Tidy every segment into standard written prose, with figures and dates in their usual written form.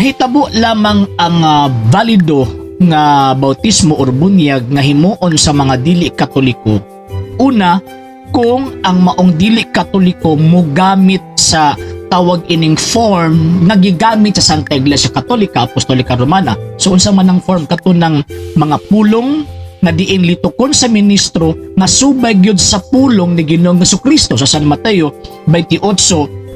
Mahitabo lamang ang valido nga bautismo or bunyag nga himuon sa mga dili Katoliko. Una, kung ang maong dili Katoliko mogamit sa tawag ining form nga gigamit sa Santa Iglesia Katolika Apostolika Romana. So unsa man ang form? Kato ng mga pulong nga diin litukon sa ministro nga subay gyud sa pulong ni Ginoong Kristo sa San Mateo 28:19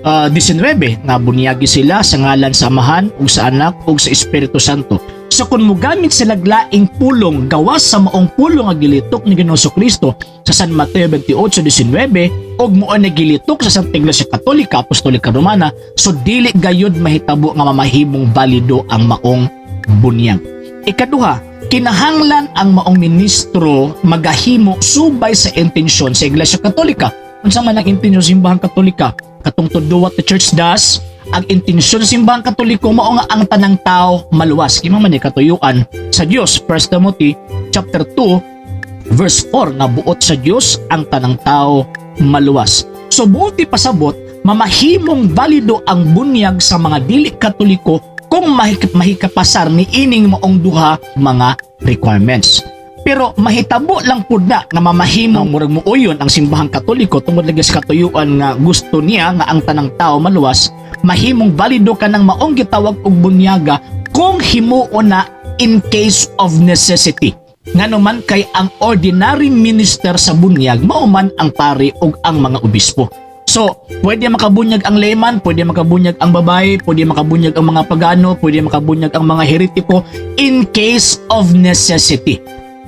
nga bunyagi sila sa ngalan sa Amahan ug sa Anak ug sa Espiritu Santo. So kung mogamit sila laing pulong gawas sa maong pulong nga gilitok ni Ginoong Kristo sa San Mateo 28:19 ug mao na gilitok sa Santa Iglesia Katolika Apostolika Romana, so dili gayud mahitabo nga mamahimong balido ang maong bunyag. Ikaduha, kinahanglan ang maong ministro magahimo subay sa intensyon sa Iglesia Katolika. Unsa man ang intensyon sa Simbahang Katolika? Katong "To do what the Church does", ang intensyon sa Simbahang Katoliko mao nga ang tanang tao maluwas. Kay mao man ni katuyuan sa Dios, 1 Timothy chapter 2 verse 4, nga buot sa Dios ang tanang tao maluwas. So buot ipasabot, mamahimong balido ang bunyag sa mga dili Katoliko kung mahikapasar ni ining maong duha mga requirements. Pero mahitabo lang pud na nga mamahimong murag muuyon ang Simbahang Katoliko tungod lagi sa katuyuan nga gusto niya nga ang tanang tao maluwas, mahimong balido kanang maong gitawag og bunyaga kung himuon na in case of necessity. Ngano man kay ang ordinary minister sa bunyag mao man ang pari ug ang mga obispo. So, pwede makabunyag ang layman, pwede makabunyag ang babae, pwede makabunyag ang mga pagano, pwede makabunyag ang mga heretiko in case of necessity.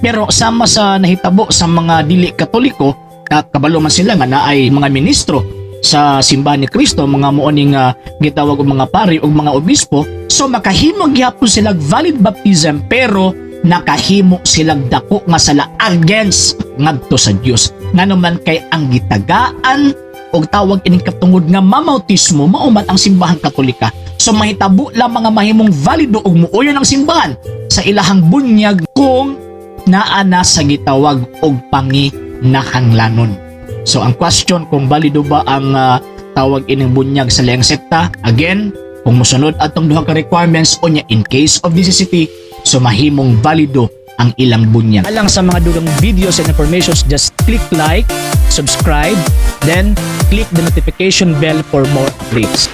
Pero sama sa nahitabo sa mga dili Katoliko, kabalo man sila nga naay mga ministro sa Simbahan ni Kristo, mga mao ning gitawag og mga pari ug mga obispo, so makahimo gihapon sila valid baptism, pero nakahimo silang dako nga sala against ngadto sa Dios. Ngano man kay ang gitagaan og tawag ining katungod nga mamautismo mao man ang Simbahang Katolika. So mahitabo lang mga mahimong valido og muuyon ang simbahan sa ilahang bunyag kung naa na sa gitawag og panginahanglanon. So ang question kung balido ba ang tawag ining bunyag sa laing sekta, again, kung mosunod atong duha ka requirements unya in case of necessity, so mahimong valido ang ilang bunyag. Alang sa mga dugang videos and informations, just click like, subscribe, then click the notification bell for more updates.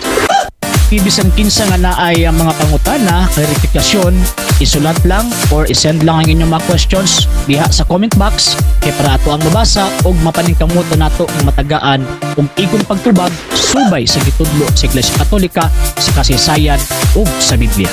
Bisan kinsa nga naay ang mga pangutana, klarifikasyon, isulat lang or isend lang ang inyong mga questions diha sa comment box kay para ato ang mabasa ug mapaningkamutan nato nga matagaan og igong pagtubag subay sa gitudlo sa Iglesia Katolika sa kasaysayan ug sa Biblia.